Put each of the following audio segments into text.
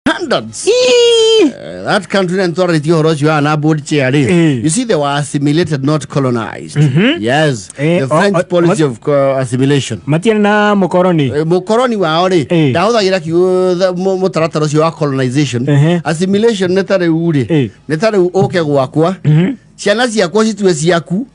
Standards. That country na nitwarĩtie ũhoro ũcio wa na board chair rĩ. You see, they were assimilated, not colonized. Yes. The French policy of assimilation. Matiarĩ na mũkoroni. Mũkoroni wao rĩ, ndahũthagĩra kiugo mũtaratara ũcio wa colonization. Assimilation nĩ ta rĩu rĩ, nĩ ta rĩu ũke gwakwa, ciana ciakwa citue ciaku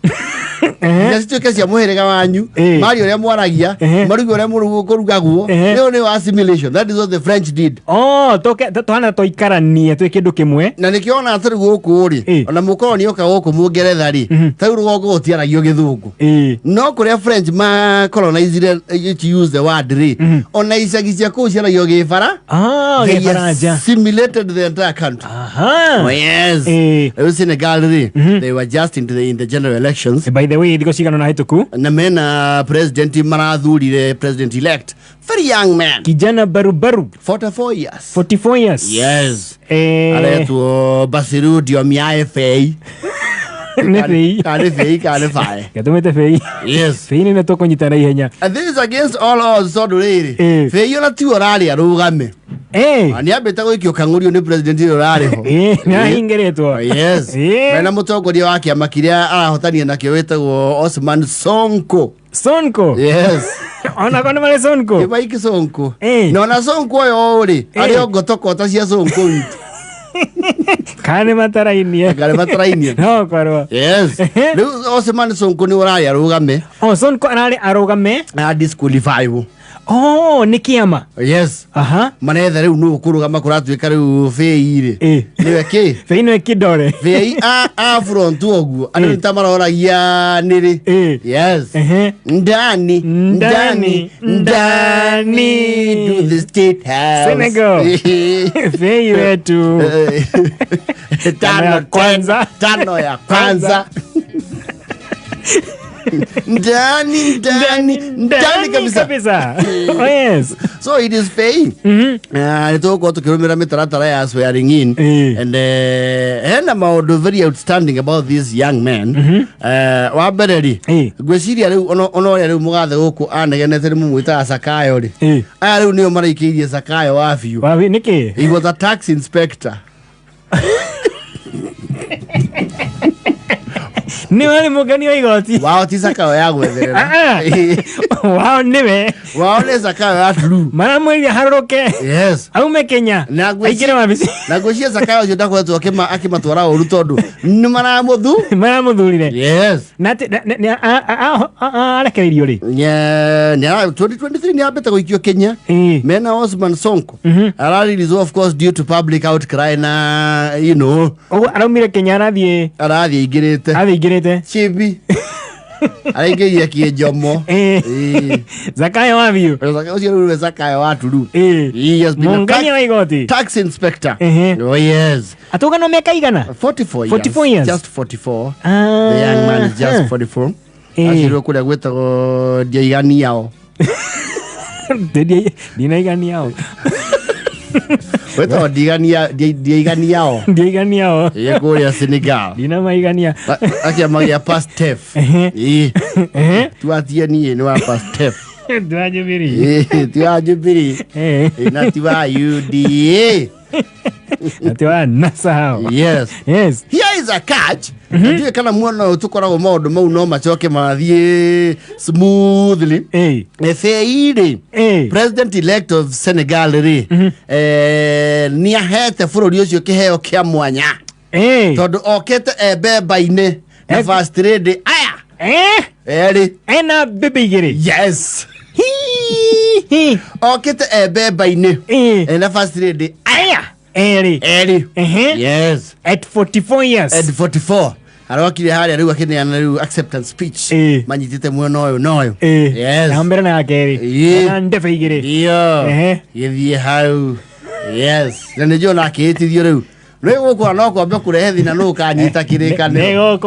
na cituĩke cia mũhĩrĩga wanyu, marie ũrĩa mwaragia, maruge ũrĩa kũrugagwo. Ĩyo nĩyo assimilation. That is what the French did. Oh, toke twana tũikaranie twĩ kĩndũ kĩmwe. Na nĩkĩo ona tũrĩ gũkũ rĩ, ona mũkoroni oka gũkũ mũngeretha rĩ, ta rĩu rũgongo gũtiaragio gĩthũngũ, no kũrĩa French ma colonizire, to use the word rĩ, ona icagi cia kũu ciaragio gĩbara. Ah, They gĩbaranja. assimilated the entire country. Oh, yes. Rĩu Senegal rĩ, they were just in the general elections. By the way, thikũ cigana na hĩtũku, na mena president marathurire, president elect, very young man. Kijana barubaru. 44 years. 44 years. Yes. Aretwo Bassirou Diomaye Faye. Nĩ Faye. Kana nĩ Faye kana nĩ Faye. Gatũmĩte Faye. Yes. Faye nĩ tũkũnyita na ihenya. And this is against all odds, tondũ rĩrĩ, Faye ona tiwe ũrarĩ arũgame. Nĩ ambĩte gũikio kang'ũrio nĩ president ũrĩa ũrarĩ ho. Nĩ ahingĩrĩtwo. Yes. Mena mũtongoria wa kĩama kĩrĩa arahotania nakĩo wĩtagwo Osman Sonko. Sonko. Yes. Ona kona marĩ Sonko. Kĩbaiki Sonko. Na ona Sonko ũyũ rĩ, arĩ o ngotokota cia Sonko witũ. Kana nĩ matarainie. Kana nĩ matarainie. No korwo. Yes. Rĩu Osman Sonko nĩ ũrarĩ arũgame. Oh, Sonko ararĩ arũgame. Na disqualify. Oh, nĩ kĩama. Yes. Maretha rĩu nũ kũrũgama, kũratuĩka rĩu Faye rĩ, nĩwe kĩ? Faye nĩwe kĩndore. Faye a front ũguo andũ nĩ ta maroragia nĩrĩ. Yes. Ndani ndani ndani to the State House. Senegal. Faye wetu. Tano ya kwanza. Tano ya kwanza. Ndani ndani ndani kabisa. Kabisa. Oh, yes. So it is Faye. Nĩ tũgũkorwo tũkĩrũmĩrĩra mĩtaratara ya swearing in, and hena maũndũ very outstanding about this young man. Wa mbere rĩ, ngwĩciria rĩu ona ũrĩa rĩu mũgathe gũkũ anegenete nĩ mũmwĩtaga Sakayo rĩ, aya rĩu nĩo maraikĩirie Sakayo wa biũ. Wabi nĩkĩ? He was a tax inspector. Nĩ warĩ mũngani wa igoti. Wao ti Sakayo ya gwetherera. Ah, ah. Wao nĩwe. Wao nĩ Sakayo ya true. Maramwĩrire harũrũke. Yes. Aume Kenya. Na aingĩre wabici. Na ngwĩciria Sakayo ũcio ndakoretwo akĩmatwara ũru tondũ nĩ maramũthu maramũthurire. Yes. Na atĩ nĩ arekereirio rĩ? 2023 nĩ ambĩte gũikio Kenya mena Osman Sonko. Ararelease, of course, due to public outcry na Ũguo araumire Kenya arathiĩ. Arathiĩ aingĩrĩte. Arathiĩ aingĩrĩte. Chibi araingĩria kĩnjomo. Zakayo wa biũ. Ũcio rĩu nĩwe Zakayo wa turu. He has been a Mũngania wa igoti. Tax inspector. Oh yes. Atũgano mĩaka igana? 44 years. 44 years. Just 44. The young man is just 44. Aciarirwo kũrĩa gwĩtagwo Ndiaiganiao. Ndinaiganiao. Gwĩtagwo Ndiaiganiao. Ndiaiganiao. Ĩ kũrĩa Senegal. Ndinamaigania. Akĩama gĩa Pastef. Ĩ. Tuatie niĩ nĩ wa Pastef. Ndwa Jubilee. Ĩ, ti wa Jubilee. Ĩ, na ti wa UDA. Ati wa NASA hao. Yes. Yes. Here is a catch. Ndiũĩ kana muona ũyũ tũkoragwo maũndũ mau no macoke mathiĩ smoothly. Faye rĩ, president elect of Senegal rĩ, nĩ ahete bũrũri ũcio kĩheo kĩa mwanya tondũ okĩte e mbemba-inĩ na first lady aya erĩ. Ena mbembe igĩrĩ. Yes, okĩte e mbemba-inĩ ena first lady aya erĩ. Erĩ. Yes. At 44 years. At 44 arokire harĩa rĩu akĩneana rĩu acceptance speech, manyitĩte mwena ũyũ na ũyũ. Yes. Na mbere na ya kerĩ. Na ndebe igĩrĩ. Iyo. Gĩthiĩ hau. Yes, na nĩ njũĩ ona akĩhĩtithio rĩu rĩu gũkũ no kwambe kũrehe thĩna nũ ũkanyita kĩrĩkanĩro.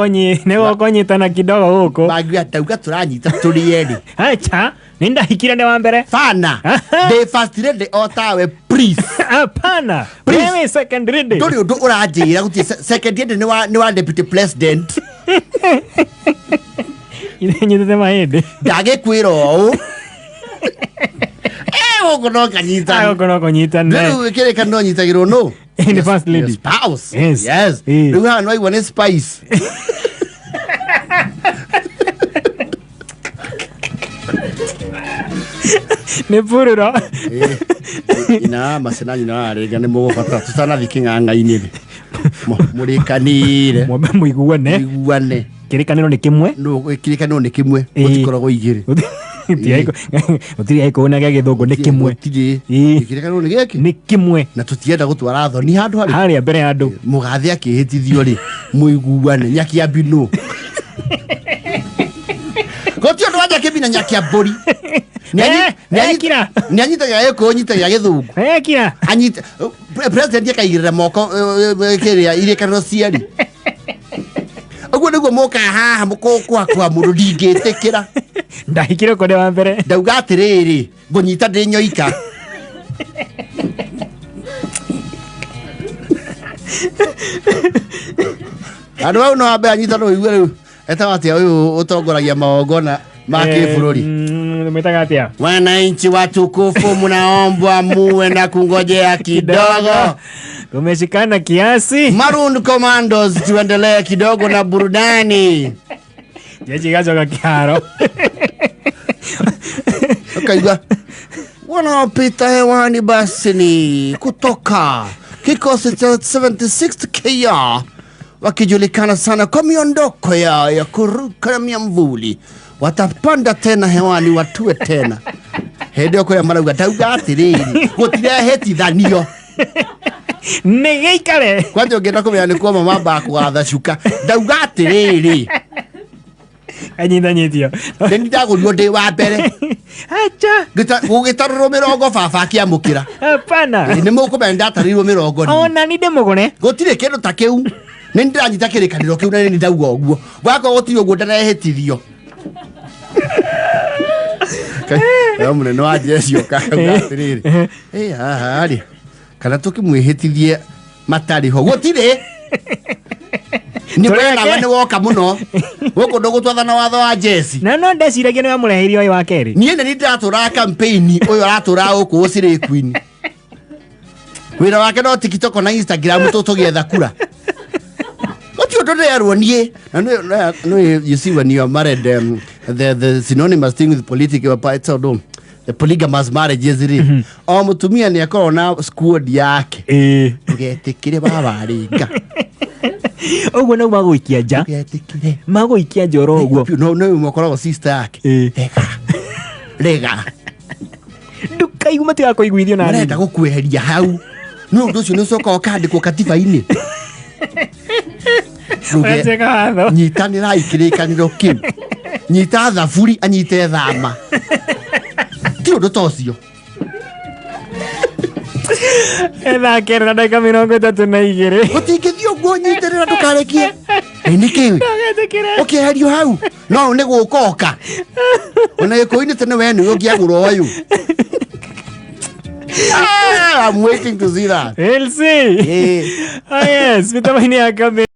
Nĩgũkũnyitana kidogo gũkũ. Mangiuga tauga tũranyita tũrĩ erĩ. Acha, nĩ ndahikire ndĩ wa mbere. Bana, ndĩ first lady o tawe, please. Hapana. Please. Wewe second lady. Ndũrĩ ũndũ ũranjĩra gũtirĩ second lady nĩ wa deputy president. Nyitĩte mahĩndĩ. Ndagĩkwĩra ũũ. Gũkũ no kanyitane. Gũkũ no kũnyitane. Rĩu kĩrĩkanĩro nyitagĩrwo nũ? Nĩ first lady. Your spouse. Yes. Yes. Eh. Rĩu haha nĩwaigua nĩ spice. Nĩ pururo. Ina macina nyina warĩnga nĩ mũgũbatara tũtanathiĩ kĩng'ang'a-inĩ rĩ. Mũrĩkanĩire. Mwambe mũiguane. Mũiguane. Kĩrĩkanĩro nĩ kĩmwe. No kĩrĩkanĩro nĩ kĩmwe. Eh. Gũtikoragwo igĩrĩ. Gũtirĩ agĩkũyũ na gĩa gĩthũngũ nĩ kĩmwe. Gũtirĩ. Ĩĩ. Kĩrĩkanĩro nĩ gĩkĩ. Nĩ kĩmwe. Na tũtienda gũtwara thoni handũ harĩ. Harĩa mbere ya andũ. Mũgathe akĩhĩtithio rĩ mũiguane nyakiambi nũ. Gũtirĩ ũndũ wa nyakiambi na nyakiambũri. Kira. Nĩ anyitaga gĩkũyũ nyitaga gĩthũngũ. Kira. Anyita president akaigĩrĩra moko kĩrĩa irĩkanĩro cierĩ. Ũguo nĩguo mũkaga haha mũkũkwakwa mũndũ ndingĩtĩkĩra. Ndahikire kũndĩ wa mbere. Ndauga atĩrĩrĩ ngũnyita ndĩ nyoika. Andũ au no ambe anyita no igue rĩu etagwo atĩa ũyũ ũtongoragia magongona ma kĩbũrũri. Mwĩtaga atĩa? Wananchi watukufu, mnaombwa muwe na kungojea kidogo. Tumeshikana kiasi. Maroon Commandos, tuendelee kidogo na burudani. Jeshi gacoka kĩharo. Ukaigua wanaopita hewani basi ni kutoka kikosi cha 76 KR wakijulikana sana kwa miondoko yao ya kuruka na miamvuli, watapanda tena hewani watue tena hĩndĩ ĩyo kũrĩa marauga ndauga atĩrĩrĩ gũtirehĩtithanio. Nĩ gĩikare. Kwanja ũngĩenda kũmenya nĩ kuoma mambaga kũgatha cuka ndauga atĩrĩrĩ Anyitanyitio. nĩ ndagũrirwo ndĩ wa mbere. Acha. Gũgĩtarũrwo mĩrongo baba akĩamũkĩra. Hapana. Nĩ mũkũmenya ndatarĩirwo mĩrongo niĩ. Ona ni ndĩmũgũre. Gũtirĩ kĩndũ ta kĩu. Nĩ ndĩranyita kĩrĩkanĩro kĩu na nĩ ndauga ũguo. Wakorwo gũtirĩ ũguo ndarehĩtithio. We mũnene wa jeshi ũkauga atĩrĩrĩ. Ĩ haha rĩ kana tũkĩmwĩhĩtithie matarĩ ho. Gũtirĩ. Nĩ we nawe nĩ woka mũno. Gũkũ ndũgũtwathana watho wa jeshi. Na no ndeciragia nĩ wamũreheire ũyũ wa kerĩ. Niĩ nĩ ndĩratũraga campaign ũyũ aratũraga gũkũ Ũcirĩ Queen. Wĩra wake no TikTok na Instagram tũgĩetha kura. Gũtirĩ ũndũ ndĩrerwo niĩ. Na nĩ you see when you are married the synonymous thing with political party tondũ the polygamous marriages rĩ o mũtumia nĩ akoragwo na squad yake. Ndũgetĩkĩre babarĩnga. Ũguo nĩguo magũikia nja. Ndũgetĩkĩre. Magũikia nja oro ũguo. No no ũmwe akoragwo sister yake. Rega. Rega. Ndũkaigua matigakũiguithio na Marenda nini. gũkweheria hau. Nĩ ũndũ ũcio nĩ ũcokaga ũkandĩkwo katiba-inĩ. Ũratuĩka watho. Nyitanĩrai kĩrĩkanĩro kĩu. Nyita thaburi anyite thama. Ti ũndũ ta ũcio. Thaa kenda na ndagĩka 32. Gũtingĩthiĩ ũguo nyitĩrĩra ndũkarekie. Ĩ nĩkĩ? Ndũgetĩkĩre. Ũkĩeherio hau. No nĩ gũkoka. Ona gĩkũyũ-inĩ tene we nĩwe ũngĩagũra ũyũ. I'm waiting to see that. We'll see. Ah, yes, mĩtambo-inĩ ya kamera.